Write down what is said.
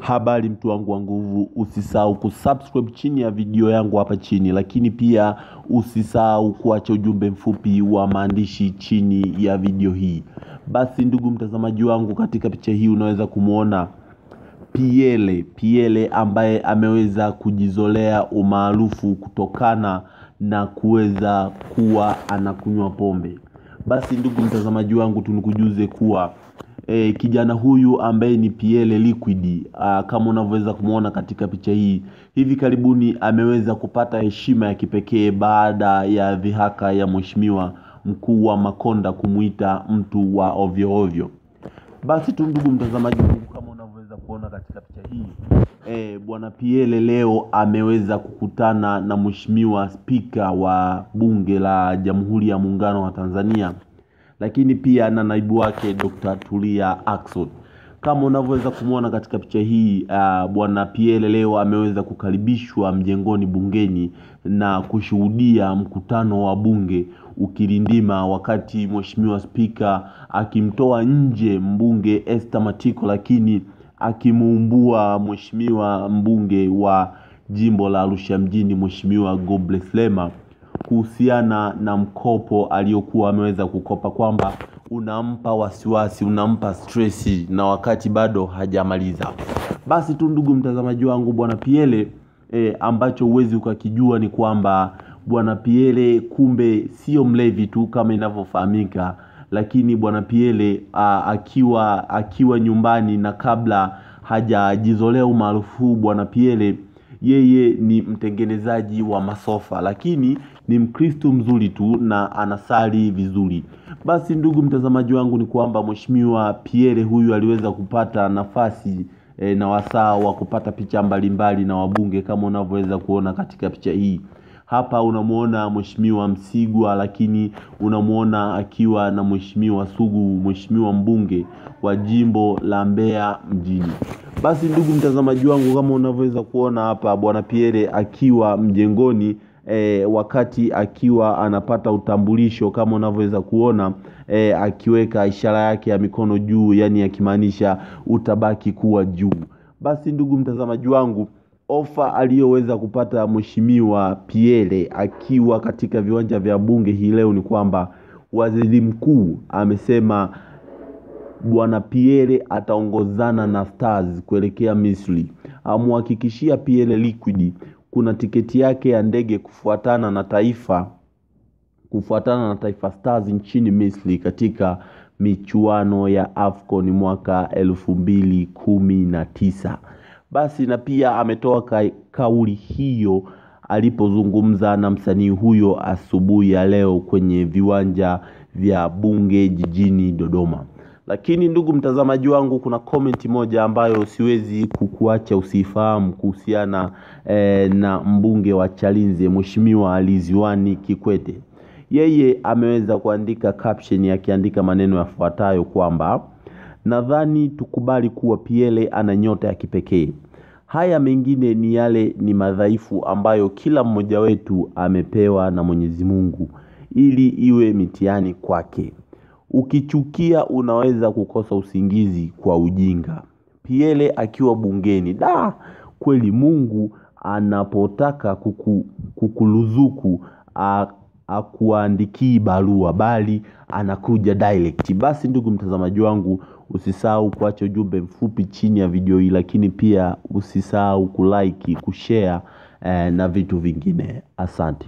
Habari mtu wangu wa nguvu, usisahau kusubscribe chini ya video yangu hapa chini, lakini pia usisahau kuacha ujumbe mfupi wa maandishi chini ya video hii. Basi ndugu mtazamaji wangu, katika picha hii unaweza kumuona Piele ambaye ameweza kujizolea umaarufu kutokana na kuweza kuwa anakunywa pombe. Basi ndugu mtazamaji wangu, tunikujuze kuwa kijana huyu ambaye ni Piele Liquid, kama unavyoweza kumuona katika picha hii, hivi karibuni ameweza kupata heshima ya kipekee baada ya dhihaka ya mheshimiwa mkuu wa Makonda kumuita mtu wa ovyo ovyo. Basi tu ndugu mtazamaji wangu, kama unavyoweza kuona katika picha hii, bwana Piele leo ameweza kukutana na mheshimiwa spika wa bunge la Jamhuri ya Muungano wa Tanzania, lakini pia na naibu wake Dr. Tulia Ackson. Kama unavyoweza kumuona katika picha hii, bwana Piele leo ameweza kukaribishwa mjengoni bungeni na kushuhudia mkutano wa bunge ukirindima, wakati mheshimiwa spika akimtoa nje mbunge Esther Matiko, lakini akimuumbua mheshimiwa mbunge wa jimbo la Arusha mjini mheshimiwa Godbless Lema kuhusiana na mkopo aliyokuwa ameweza kukopa, kwamba unampa wasiwasi, unampa stress na wakati bado hajamaliza. Basi tu ndugu mtazamaji wangu, bwana Piele ambacho huwezi ukakijua ni kwamba bwana Piele kumbe sio mlevi tu kama inavyofahamika, lakini bwana Piele akiwa nyumbani na kabla hajajizolea umaarufu, bwana Piele yeye ni mtengenezaji wa masofa, lakini ni Mkristo mzuri tu na anasali vizuri. Basi ndugu mtazamaji wangu, ni kwamba mheshimiwa Piele huyu aliweza kupata nafasi na wasaa wa kupata picha mbalimbali na wabunge kama unavyoweza kuona katika picha hii. Hapa unamuona mheshimiwa Msigwa, lakini unamuona akiwa na mheshimiwa Sugu, mheshimiwa mbunge wa jimbo la Mbeya mjini. Basi ndugu mtazamaji wangu, kama unavyoweza kuona hapa bwana Piele akiwa mjengoni wakati akiwa anapata utambulisho, kama unavyoweza kuona akiweka ishara yake ya mikono juu, yani akimaanisha utabaki kuwa juu. Basi ndugu mtazamaji wangu, ofa aliyoweza kupata mheshimiwa Piele akiwa katika viwanja vya bunge hii leo ni kwamba waziri mkuu amesema bwana Piele ataongozana na Stars kuelekea Misri. Amuhakikishia Piele Liquid kuna tiketi yake ya ndege kufuatana na Taifa Stars nchini Misri katika michuano ya AFCON mwaka 2019. Basi na pia ametoa kauli hiyo alipozungumza na msanii huyo asubuhi ya leo kwenye viwanja vya bunge jijini Dodoma. Lakini ndugu mtazamaji wangu, kuna comment moja ambayo siwezi kukuacha usifahamu kuhusiana na mbunge wa Chalinze mheshimiwa Ridhiwani Kikwete. Yeye ameweza kuandika caption akiandika maneno yafuatayo kwamba nadhani tukubali kuwa Piele ana nyota ya kipekee. Haya mengine ni yale ni madhaifu ambayo kila mmoja wetu amepewa na Mwenyezi Mungu ili iwe mitihani kwake. Ukichukia unaweza kukosa usingizi kwa ujinga. Piele akiwa bungeni, da kweli Mungu anapotaka kukuluzuku akuandikii barua bali anakuja direct. Basi ndugu mtazamaji wangu, usisahau kuacha ujumbe mfupi chini ya video hii, lakini pia usisahau kulike, kushare na vitu vingine. Asante.